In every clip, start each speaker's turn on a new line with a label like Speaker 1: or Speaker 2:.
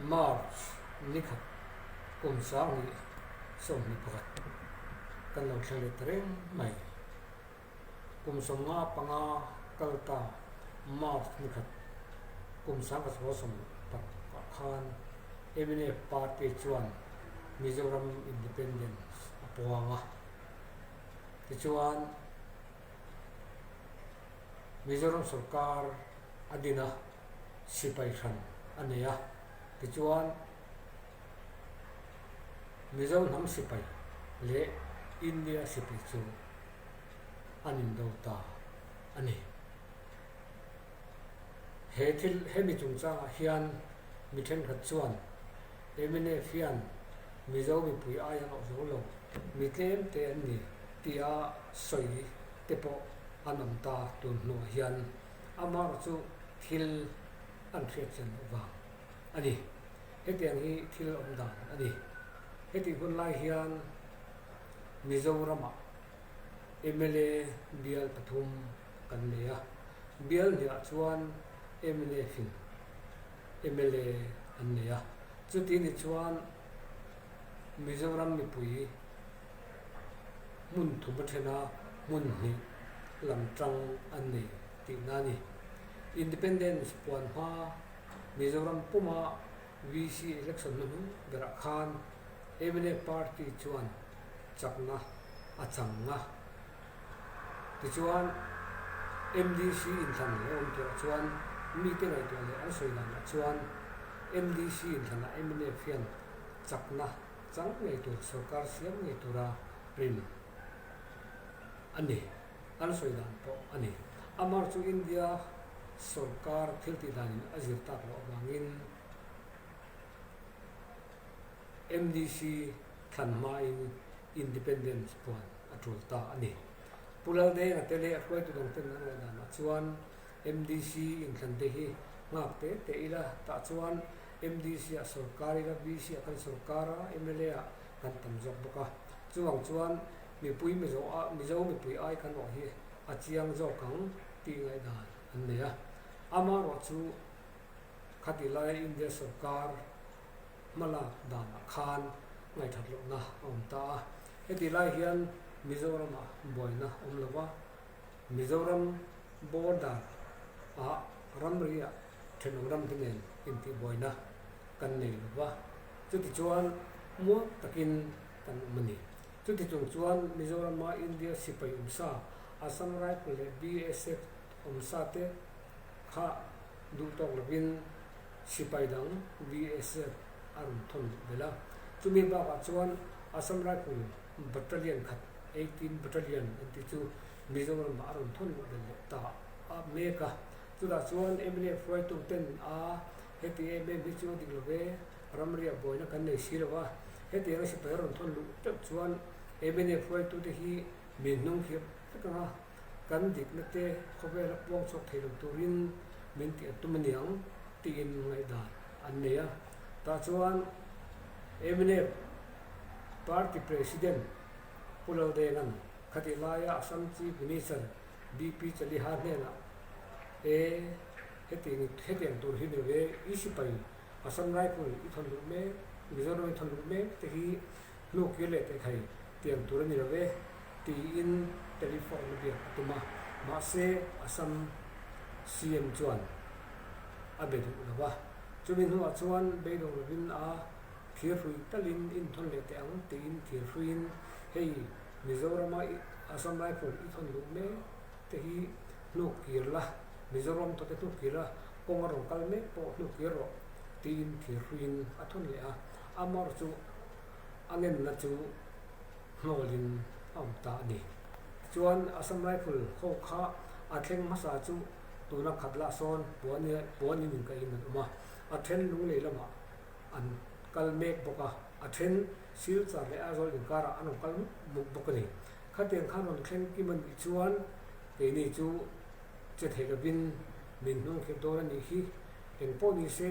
Speaker 1: March ni khat kum 2021 kan lo thleng leh ta reng mai. Kum 55 kal ta March ni khat kum 1960 ah khan mnf party chuan Mizoram Independence a puang a. Tichuan Mizoram sorkar a din a, sipai hran a nei a. Tichuan Mizo hnam sipai leh India sipai chu an indo ta a ni. He thil hemi chungchangah hian mi thenkhat chuan mnf hian Mizo mipui ai an awh zo lo, mi tlem te an ni tia sawi te pawh an awm ta tun hnuah hian amaherawh chu thil an hriat chian loh vang a ni. Hetiang hi thil awm dan a ni. Hetih hun lai hian Mizoramah mla bial pathum kan nei a, bial hniah chuan mnf-in mla an nei a. Chuti ni chuan Mizoram mipui hmun thum a then a, hmun hnih lam tang an nei tihna a ni. Independence puan hma Mizoram puma VC election hnuhnung berah khan mla party chuan chakna a chang a. Tichuan MDC inthlan lo awm turah chuan mite ngaihtuah leh an sawi danah chuan MDC inthlanah mnf hian chakna chang ngei tur, sorkar siam ngei tura rin a ni. An sawi dan pawh a ni. Amar chu India sorkar thil tih danin a zir tak loh avangin MDC thlan hmain Independence puan a tul ta a ni. Pu Laldenga te leh hruaitu dang ten an ngaih danah chuan MDC inthlan te hi nghak te te ila, tah chuan MDC ah sorkar ila, VC ah kan sorkar a, mla ah kan tam zawk bawk a. Chuvang chuan mipui Mizo a Mizo mipui ai kan awh hi a chiang zawk ang tih ngaihdan an nei a. Amaherawh chu khati laia India sorkar hmalak danah khan ngaihthat lohna a awm ta a. Heti lai hian Mizoramah buaina awm lo va, Mizoram border ah ramri ah thenawm ram te nen intihbuaina kan nei lo va, chutichuan muang takin kan awm a ni. Chuti chung chuan Mizorama India sipai awmsa, Assam Rifle leh BSF awmsa te kha duh tawk lovin sipai dang BSF a rawn thawn luh belh a. Chumi bakah chuan Assam Rifle Battalion khat, 18 Battalion an tih chu Mizoramah a rawn thawn luh belh leh ta a mek a. Chutah chuan mla hruaitu ten a heti em em hi chu a dik lo ve, ramriah buaina kan nei si lo va, hetianga sipai a rawn thawn luh teuh chuan mla hruaitute hi min hnung khirh vek ang a, kan dikna te khawvela puang chhuak thei lo turin min tih a tum a niang tiin ngaihdan an nei a. Tah chuan mnf party president Pu Laldenga'n khatih laia Assam Chief Minister BP Chaliha hnenah E hetiang hetiang tur hi ni lo e, i sipai Assam Rifle i thawn luh mek, Mizoram i thawn luh mek te hi hnuk kir leh teh thei tiang tur a ni lo e tiin telephone a biak a tum a, mahse Assam CM chuan a be duh lo a. Chumi hnuah chuan beidawng lovin a thirhrui talin inthawn leh teh ang tiin thirhruiin hei Mizorama Assam Rifle i thawn luh mek te hi hnuk kir la, Mizoram tawte hnuk kir la, kawng a rawn kal mek pawh hnuk kir rawh tiin thirhruiin a thawn leh a, Amar chu a ngenna chu hnawlin a awm ta a ni. Tichuan Assam Rifle ho kha a thleng hmasa chu tuna khat lah sawn puan in inkaihin an awm a, a then lunglei lamah an kal mek bawk a, a then Silchar leh Aizawl inkarah an rawn kal muk muk bawk a ni. Khatiang khan rawn thleng kim a nih chuan keini chu che thei lovin min hnung khirh dawn a nih hi. Engpawh ni se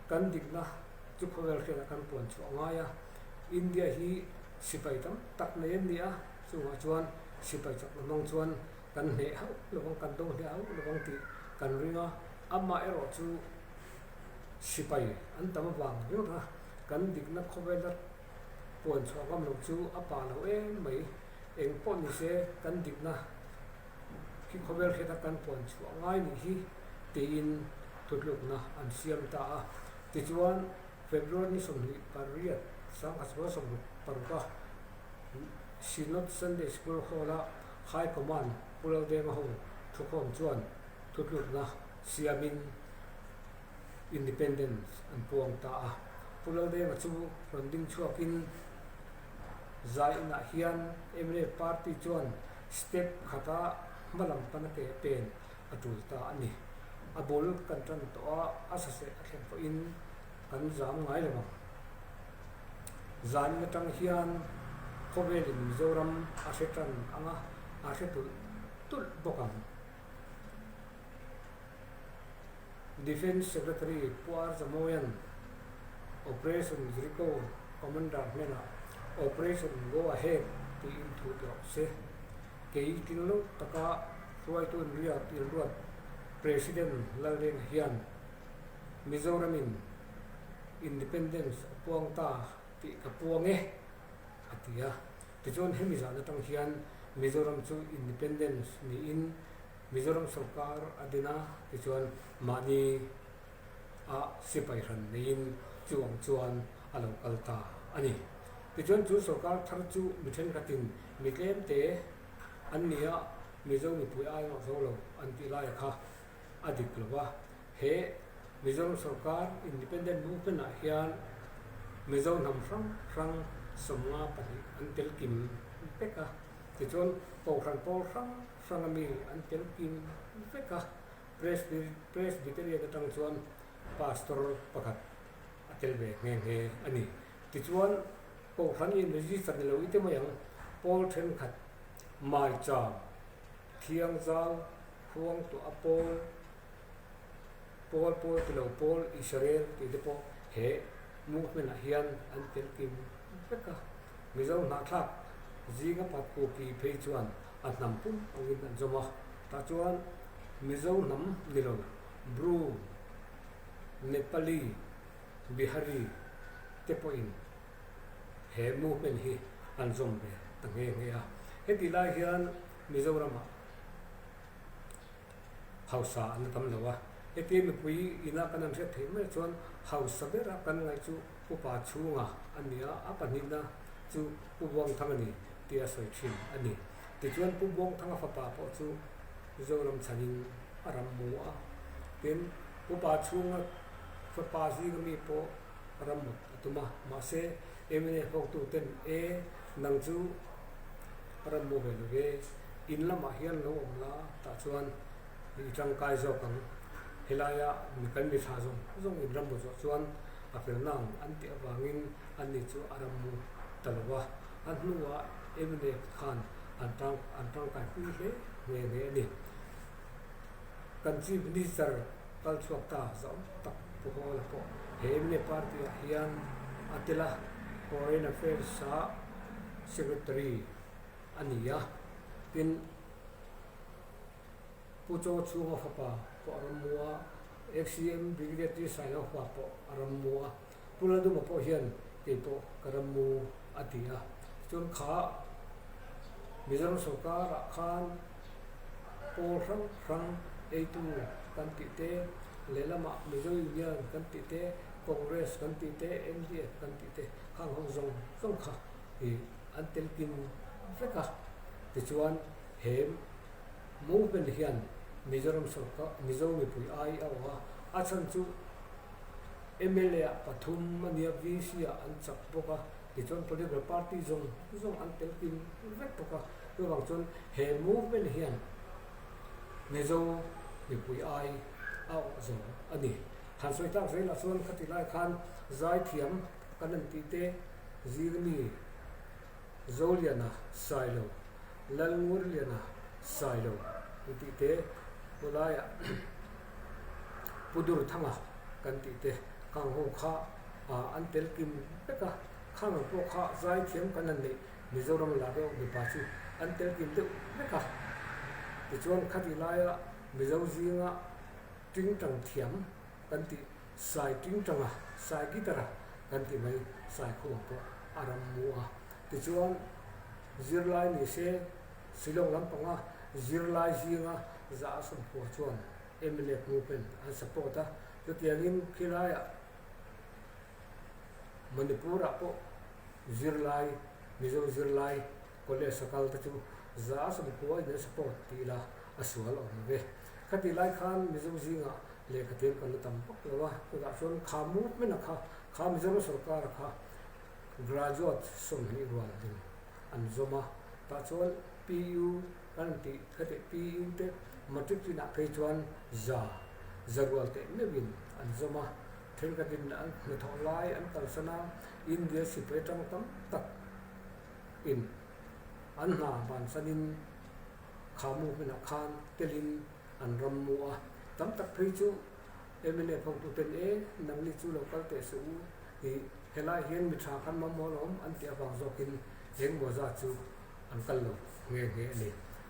Speaker 1: kan dikna chu khawvel hriatah kan puan chhuah a ngai a, India hi sipai tam tak nei an ni a, chungah chuan sipai chakna hmang chuan kan hneh hauh lovang, kan do hneh hauh lovang tih kan ring a, amaherawh chu. Sipai an tam avang ringawt a, kan dikna khawvela puan chhuah ngam loh chu a pa lo em mai. Eng pawh ni se kan dikna khi khawvel hriata kan puan chhuah ngai nih hi tiin thutlukna an siam ta a. Tichuan, February ni 28, 1966 a Synod Sunday School Hall-a High Command Pu Laldenga ho thukhawm chuan thutlukna siamin Independence an puang ta a. Pu Laldenga chu rawn ding chhuakin zai inah hian mla party chuan step khata hma lam pana ke pen a tul ta a ni. A bul kan tan tawh a, a saseh a thlen pawhin kan zam ngai lo ang. Zanin atang hian khawvelin Mizoram a hre tan ang a, a hre tulh tulh bawk ang. Defence Secretary Pu R Zamoian Operation Jericho Commander hnenah Operation Go Ahead tiin thu ti rawh se. Kei tling lo taka hruaitu inriat inruat President Laldenga hian Mizoramin Independence a puang ta tih ka puang e, a ti a. Tichuan hemi zan atang hian Mizoram chu Independence niin Mizoram sorkar a din a, tichuan mahni a sipai hran neiin chu ang chuan a lo kal ta a ni. Tichuan chu sorkar thar chu mi thenkhatin mi tlemte an ni a, Mizo mipui ai ngawh zo lo an tih laia kha a dik lo va. He Mizoram sorkar Independent Movement ah hian Mizo hnam hrang hrang 52 an tel kim vek a, tichuan Kohhran pawl hrang hranga mi an tel kim vek a, Presbyterian atang chuan Pastor pakhat a tel ve nghe nghe a ni. Tichuan, Kohhran in register ni lo i te mai ang, pawl thenkhat, Maicham, Thiangzau, Khuang tuah a pawl, pawl pawl ti lo pawl, Israel tih te pawh he movement ah hian an tel kim vek a. Mizo hnahthlak zinga pat Kuki phei chuan a hnam pum angin an zawm a, tah chuan Mizo hnam ni lo Bru, Nepali, Bihari te pawhin he movement hi an zawm ve ta nghe nghe a. Heti lai hian Mizoramah hausa an la tam lo a, hetia mipui ina kan han hriat theih mai chuan hausa bera kan ngaih chu Upa chhunga a ni a, a pahnihna chu Pu Buangthang a ni tih a sawi thin a ni. Tichuan Pu Buangthanga fapa pawh chu Zoram chhanin a ram mu a, tin Upa chhunga fapa zinga mi pawh ram mut a tum a, mahse mla hawktu ten e nang chu ram mu ve lo ve, in lamah hian lo awm la tah chuan i tangkai zawk ang, helaia kan mi thla zawng zawng in ram mut zawh chuan a fel nang an tih avangin anni chu a ram mu ta lo a, a hnuah mnf khan an tang an tangkai pui hle nghe nghe a ni. Kan Chief Minister kal chhuak ta zawm tak Pu Hawla pawh he mnf party ah hian a tel a, Foreign Affairs ah Secretary a ni a, tin, Pu Chaw chhunga fapa pawh a ram mu a, FCM Brigadier T Sailo fapa pawh a ram mu a, Pu Lalduhma pawh hian kei pawh ka ram mu a ti a. Chuan kha Mizoram sorkarah khan pawl hrang hrang eitu kan tih te, lehlamah Mizo Union kan tih te, Congress kan tih te, MDF kan tih te khang ho zawng zawng kha ih an tel kim vek a. Tichuan he Movement hian Mizoram sorkar Mizo mipui ai a awh a, a chhan chu mla ah pathum a nia, VC ah an chak bawk a, tichuan political party zawng zawng an tel kim vek bawk a, chuvang chuan he movement hian Mizo mipui ai a awh zo a ni. Han sawi tlak zelah chuan khati lai khan zaithiam kan an tih te zirmi Zoliana Sailo, Lalngurliana Sailo an tih te, Hawlaiah Pu Durthanga kan tih te khang ho kha an tel kim vek a, khang ang pawh kha zaithiam kan han neih Mizoram la deuh mipa chu an tel kim deuh vek a. Tichuan khati laia Mizo zinga tingtang thiam kan tih. Sai tingtanga, Sai guitar-a kan tih mai Saikhuma pawh a ram mu a. Tichuan, zirlai ni se, Shillong lampanga zirlai zinga 190 chuan mnf movement an support a. Chutiangin khilaiah Manipur-ah pawh zirlai, Mizo zirlai college a kal te chu 190 in an support tih ila a sual awm lo ve. Khatih lai khan Mizo zingah lehkha thiam kan la tam vak lo a, chutah chuan kha movement a kha, kha Mizoram sorkar a kha graduate 20 rual ding an zawm a, tah chuan PU kan tih khatih PU te matric chinah phei chuan za rual teh meuhin an zawm a, thenkhatin an hnathawh lai an kalsan a, India sipai tang tam tak in an hna bansanin kha movement ah khan telin an ram mu a, tam tak phei chu mnf hotuten e nangni chu lo kal teh suh u tih helai hian mi tha khan mamawh alawm an tih avang zawkin engmaw zat chu an kal lo nghe nghe a ni.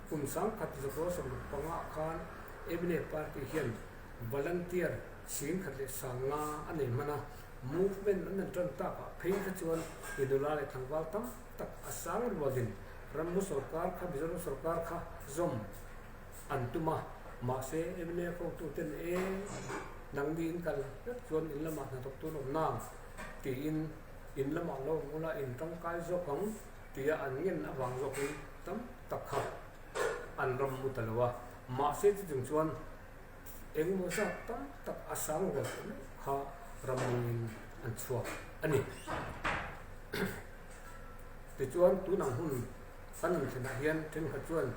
Speaker 1: Kum 1965 ah khan mnf party hian volunteer 10,500 a nei hman a, movement an han tan takah phei kha chuan mi nula leh tlangval tam tak a sang rualin rammu sorkar kha Mizoram sorkar kha zawm an tum a, mahse mnf hotuten e nangni in kal vek chuan in lamah hnathawk tur awm nang tiin in lamah lo awm ula in tangkai zawk ang tia an ngen avang zawkin tam tak kha an ram mu ta lo a, mahse chuchung chuan engemaw zat tam tak a sang rual tawh meuh kha rammuin an chhuak a ni. Tichuan tun ang hun kan han thlenah hian thenkhat chuan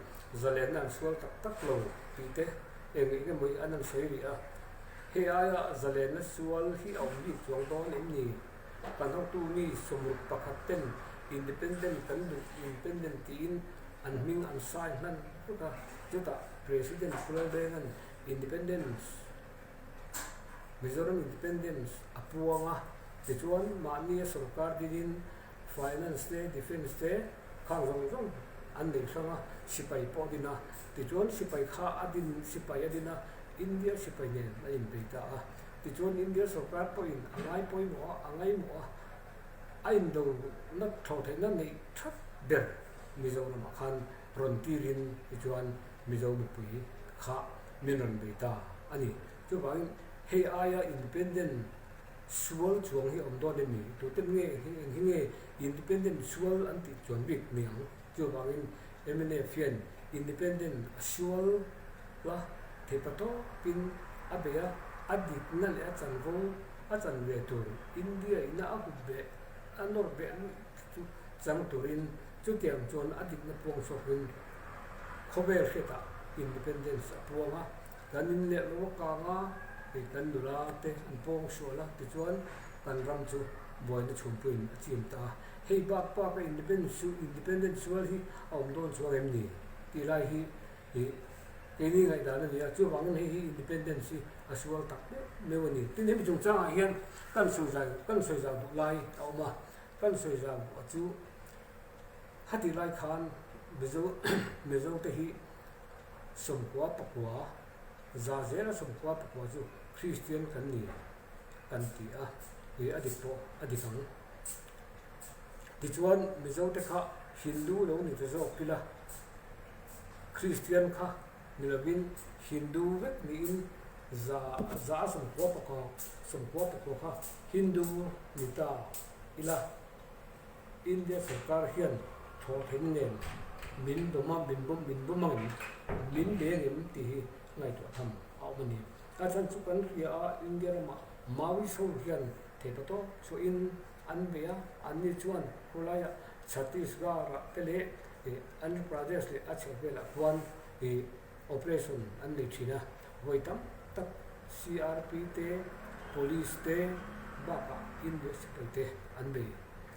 Speaker 1: zalenna an sual tak tak lo tih te eng eng emaw hi an han sawi rih a, hei aia zalenna sual hi a awm bik chuang dawn em ni? Kan hotu mi 61 ten independent kan duh independent tiin an hming an sai hman vek a, chutah President Pu Lalbenga'n Independence Mizoram Independence a puang a, tichuan mahnia sorkar dinin Finance te Defence te khang zawng zawng an nei hrang a, sipai pawh a din a, tichuan sipai kha a din sipai a din a, India sipai nen a inbei ta a, tichuan India sorkar pawhin a ngai pawimawh a, a ngaimawh a, a indona thlawh theihna neih that ber Mizoramah khan rawn tirin tichuan Mizo mipui kha min rawn bei ta a ni. Chuvangin hei aia independent sual chuang hi a awm dawn em ni? Tute nge eng hi nge independent sual an tih chuan bik ni ang? Chuvangin mnf hian independent a sual la thei pa tawpin a bei a, a dikna leh a chanvo a chan ve tur India ina a hup beh a nawr beh luih chu chang turin chutiang chuan a dikna puang chhuakin khawvel hriatah independence a puang a, kan in leh lo a kang a, hei kan nula te an pawng sual a, tichuan kan ram chu buaina chhumpuiin a chim ta a, hei bak bak a independence independence sual hi a awm dawn chuang em ni tih lai hi ih keini ngaihdan a ni a, chuvangin hei hi independence hi a sual tak meuh meuh a ni. Tin hemi chungchangah hian kan sawi zai kan sawi zau duh lai a awm a, kan sawi zau duh a chu. Khatih lai khan Mizo Mizo te hi 99 zela 99 chu Kristian kan ni kan ti a, ih a dik pawh a dik ang. Tichuan Mizo te kha Hindu lo ni ta zawk ila, Kristian kha ni lovin Hindu vek niin 100 99 kha Hindu ni ta ila. India sorkar hian thawhtheihna nen min bawm a, min bawm min bawm ang em, min be ang em tih hi ngaihtuah tham a awm a ni. A chhan chu kan hria a, India ramah Maoist ho hian theihpa tawk chhuahin an bei a, anni chuan khawlaiah Chhattisgarh-ah te leh Andhra Pradesh leh a chheh velah khuan operation an nei thin a, vawi tam tak CRP te, Police te bakah India sipai te an bei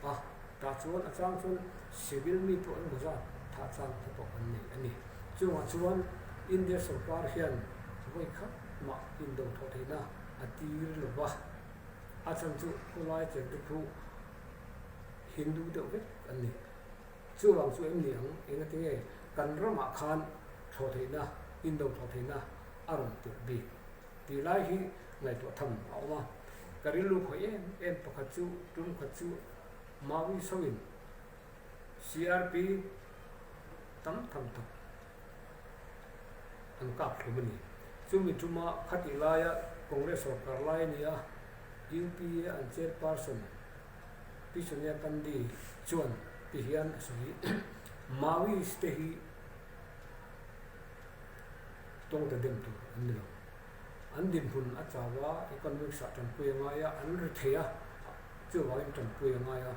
Speaker 1: a, tah chuan a chang chuan civil mi pawh engemaw zat thah chang te pawh an nei a ni. Chungah chuan India sorkar hian vawi khat mah indo thawh theihna a tir lo va, a chhan chu khawlai chengte khu Hindu deuh vek an ni. Chuvang chu em ni ang, engati nge kan ramah khan thlawh theihna, indo thlawh theihna a rawn tirh bik tih lai hi ngaihtuah tham a awm a. Ka rilru khawih em em pakhat chu tum khat chu Maui soin CRP tam tham tak an kap hlum a ni. Chumi tuma khatih laia Congress sorkar lai a ni a, UPA an chairperson Pi Sonia Gandhi chuan ti hian a sawi, Maoist te hi tawngta dem tur an ni lo. An dinhmun a chau a, economics ah tanpui a ngai a, an ri thei a, chuvangin tanpui a ngai a.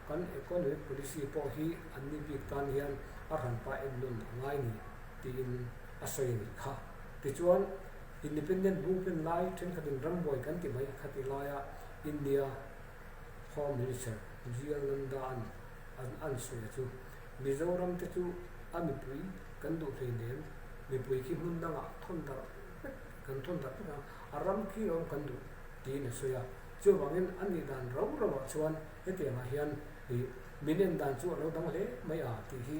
Speaker 1: Kan economic policy pawh hi an ni bik tan hian a hranpa ennawn a ngai ni tiin a sawi a nih kha. Tichuan, Independent movement lai thenkhatin rambuai kan ti mai kha ti laia India Home Minister GL Nanda an an sawi a chu Mizoram te chu a mipui kan duh hleinem, mipui khi hmun dangah thawn darh vek kan thawn darh vek ang, a ram khi lo kan duh tiin a sawi a. Chuvangin a nih dan rau rauah chuan hetiangah hian ih min en dan chu a lo dang hle mai a tih hi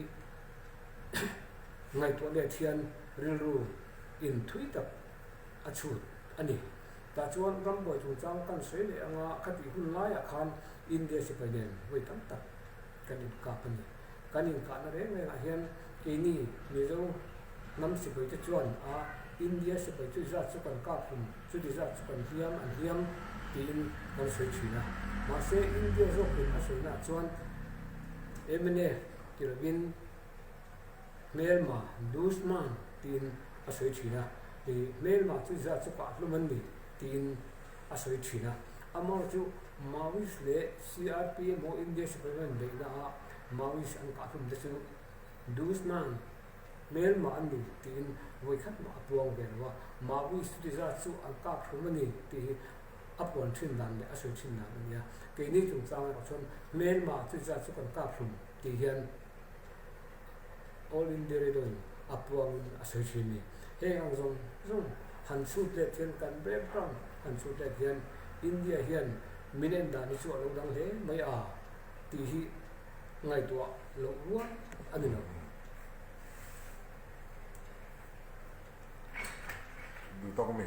Speaker 1: ngaihtuah let hian rilru in thui tak a chhut a ni. Tah chuan rambuai chungchang kan sawi leh anga khatih hun laiah khan India sipai nen vawi tam tak kan inkap a ni. Kan inkahna reng rengah hian keini Mizo hnam sipai te chuan a India sipai chu zat chu kan kap hlum, chuti zat chu kan hliam an hliam tiin kan sawi thin a. Mahse India zawkin a sawinaah chuan mnf ti lovin Hmelma, Dushman, tiin a sawi thin a, i hmelma chu zat chu kah hlum an ni tiin a sawi thin a. Amah chu Maoist leh CRP emaw India sipai emaw inbeihna ah Maoist an kah hlum te chu Dushman, hmelma an ni tiin vawikhat mah a puang ve lo a, Maoist chuti zat chu an kap hlum a ni tih hi a puan thin dan leh a sawi thin dan a ni a. Keini chungchang erawh chuan hmelma chu zat chu kan kap hlum tih hian All India Radio in a puangin a sawi thin a ni. Heng ang zawng zawng han chhut let hian kan background han chhut let hian India hian min en dan hi chu a lo dang hle mai a tih hi ngaihtuah loh rual a ni lo.
Speaker 2: Duh tawk a mi?